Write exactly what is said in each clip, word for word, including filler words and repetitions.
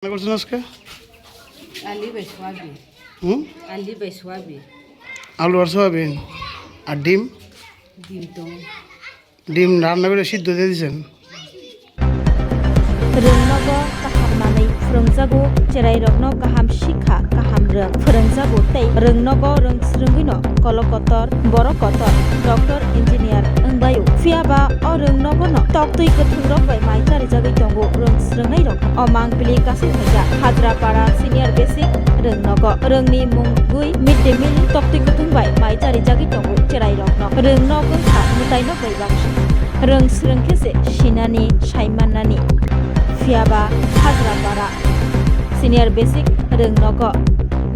রান্না করছেন আজকে? আলু bai soyabin. হুম? আলু bai soyabin. আলু আর সয়াবিন আর ডিম? ডিম তো. ডিম রান্না করে সিদ্ধ দিয়ে দিয়েছেন? Rwngnogo kaham manwi phwrwngjago, cherairokno kaham sikha, kaham rwng phwrwngjago tei rwngnogo rwng swrwngwino kolokotor, borok kotor, doctor, engineer wngbaio. Phiyaba o rwngnogono toktwi kwthwngrok bai mai charijagwi tongo rwng swrwngnairok. O mangpili kasing phaikha Hadrapara Senior Basic rwngnogo. Rwngni mungwi mid day meal toktwi kwthwng bai mai charijagwi tongo cherairokno. Rwngnog wngkha mwtaino bai baksa. Rwng swrwng khe se sinani, saimannani. Phiyaba Hadrapara Senior Basic rwngnogo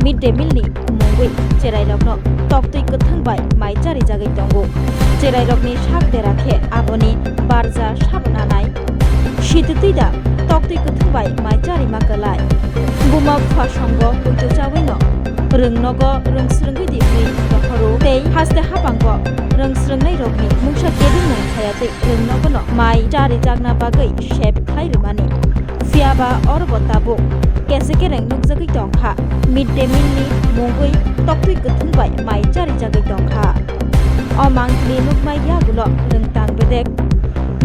mid day meal ni mungwi cherairokno toktwi kwthwng bai mai charijagwi tongo. Cherairokni sak dera khe aboni barja sabo nanai. Sititwi da toktwi kwthwng bai mai charima kwlai. Buma bupha songo poito chawino rwngnogo rwng swrwngwi di hwnwi rohoro tei haste habango rwng swrwngnairokni mungsa kebengmung khayatwi rwngnogono mai charijakna bagwi sep khlai rwmani. Phiyaba orobo tabuk kese kereng nukjagwi tongkha, mid day meal ni mungwi toktwi kwthwng bai mai charijagwi tongkha. O mangpili nukmai yagulo rwngtang bedek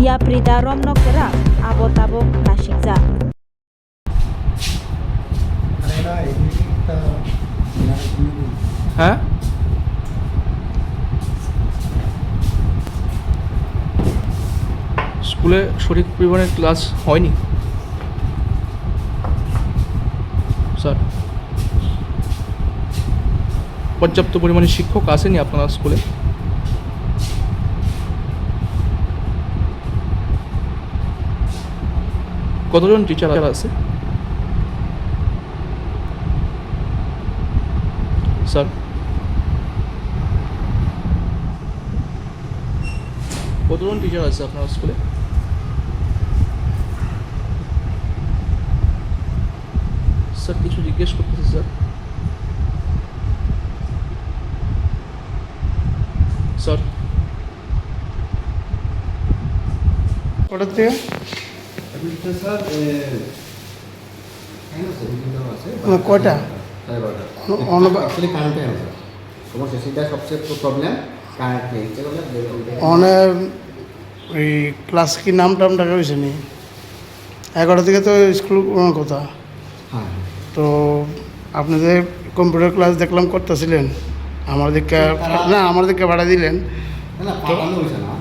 yapri da romno kwrak abo tabuk nasingjak. হ্যাঁ? স্কুলে সঠিক পরিমাণে ক্লাস হয়নি, স্যার। পর্যাপ্ত পরিমাণে শিক্ষক আসেনি আপনার স্কুলে? কতজন টিচার আছে? স্যার, কতজন টিচার আছে আপনার স্কুলে? স্যার, কিছু জিজ্ঞেস করতেছি, স্যার। স্যার। কটার থেকে? এখন তো স্যার, এ, টাইম আছে, দুই ঘন্টা আছে। না, কয়টা? সাড়ে বারোটা। On-, on-, actually current time আছে। সমস্যা সেটা সবচেয়ে প্রবলেম, কারেন্ট নেই। এগুলো মানে এই ক্লাস কি নাম টাম ডাকা হয়েছে নি? এগারোটা থেকে তো স্কুল, আহ, কথা। হ্যাঁ। তো আপনি যে কম্পিউটার ক্লাস দেখলাম করতেছিলেন, আমার দিকে, না, তারা না, আমার দিকে ভাড়া দিলেন। না, না, তো পাঠানো হয়েছে না।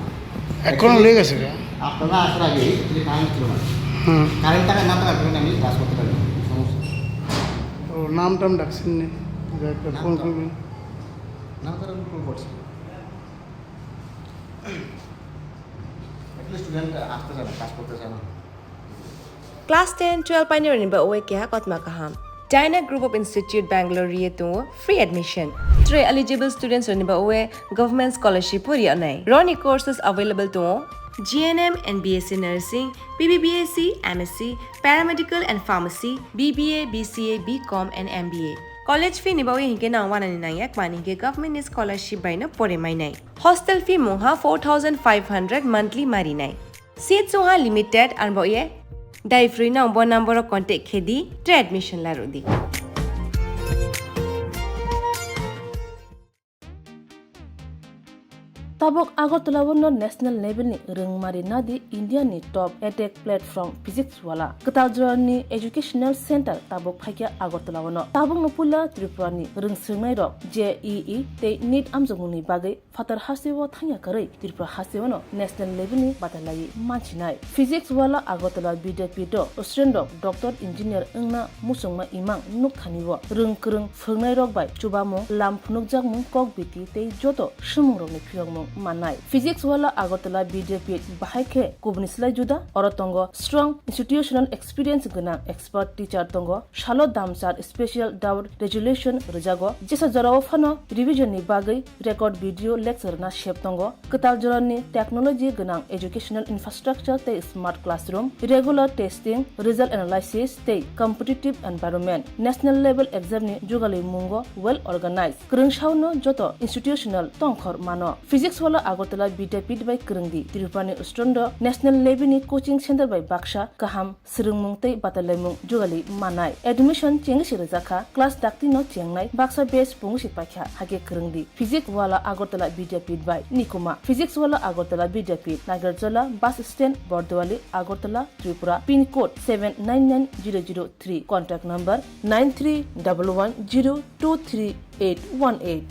এখনো লেগে গেছে গা? আপনারা আসার আগে actually কারেন্ট ছিল না। হুম। কারেন্ট থাকায় না থাকার কারণে আমি ক্লাস করতে পারি না। সমস্যা। তো নাম টাম ডাকছেন নি? যে একটা নাম ফোন তো করবেন। নাম তো আমি ফোন করছি। Actually student আসতে চায় না, ক্লাস করতে চায় না। Class ten, twelve painirokni ba oe keha kotma kaham. Dyna Group of Institute Bangalore ri tongo free admission. Tre eligible students rokni ba oe government scholarship bo ri anai. Roni courses available tongo G N M and B S C Nursing, B B B S C, M S C, Paramedical and Pharmacy, B B A, B C A, B Com and M B A. College fee ni ba oe hinkhe nang wanani nangya kmani hinkhe government ni scholarship bai no pore mainai. Hostel fee mungha four thousand five hundred monthly marinai. Seat sungha limited, arbo ye dai free no bo number o contact khe di, tre admission la rw di. Tabuk Agartala o no national level ni rwngmari nadi India ni top edtech platform Physics Wala. Kwtal jora ni educational center tabuk phaikha Agartala o no. Tabuk no puila Tripura ni rwng swrwngnai rok J E E tei NEET amjokmung ni bagwi Phatar hasteo thangya kwrwi Tripura hasteo no national level ni batalaiwi mansinai. Physics Wala Agartala Vidyapith o student rok doctor engineer wngna muchungma imang nukthani o rwng kwrwng phwrwngnai rok bai chubamung lam phunukjakmung kok biti tei joto swngmung rokni phiyokmung mannai. Physics Wala Agartala Vidyapith bahai khe kubuni slai juda, oro tongo strong institutional experience gwnang expert teacher tongo, salo damsar special doubt resolution rwjago. Jesa jorao phano revision ni bagwi record video lecture na sep tongo. Kwtal jorani technology gwnang educational infrastructure tei smart classroom, regular testing, result analysis tei competitive environment. National level exam ni jugalwi mungo well organized. Kwrwng saono joto institutional tongkhor mano. Physics Wala Agartala Vidyapith bai kwrwngdi. Tripurani student rok national level ni coaching center bai baksa kaham swrwngmung tei batalaimung jugali manai. Admission chengwi se rwjakha. Class dakti no chengnai baksa batch pungwi se paikha. Hakhe kwrwngdi. Physics Wala Agartala Vidyapith bai Nikuma. Physics Wala Agartala Vidyapith, Nagarjala bus stand, Bordowali, Agartala, Tripura. Pin code seven nine nine zero zero three. Contact number nine three double one zero two three eight one eight.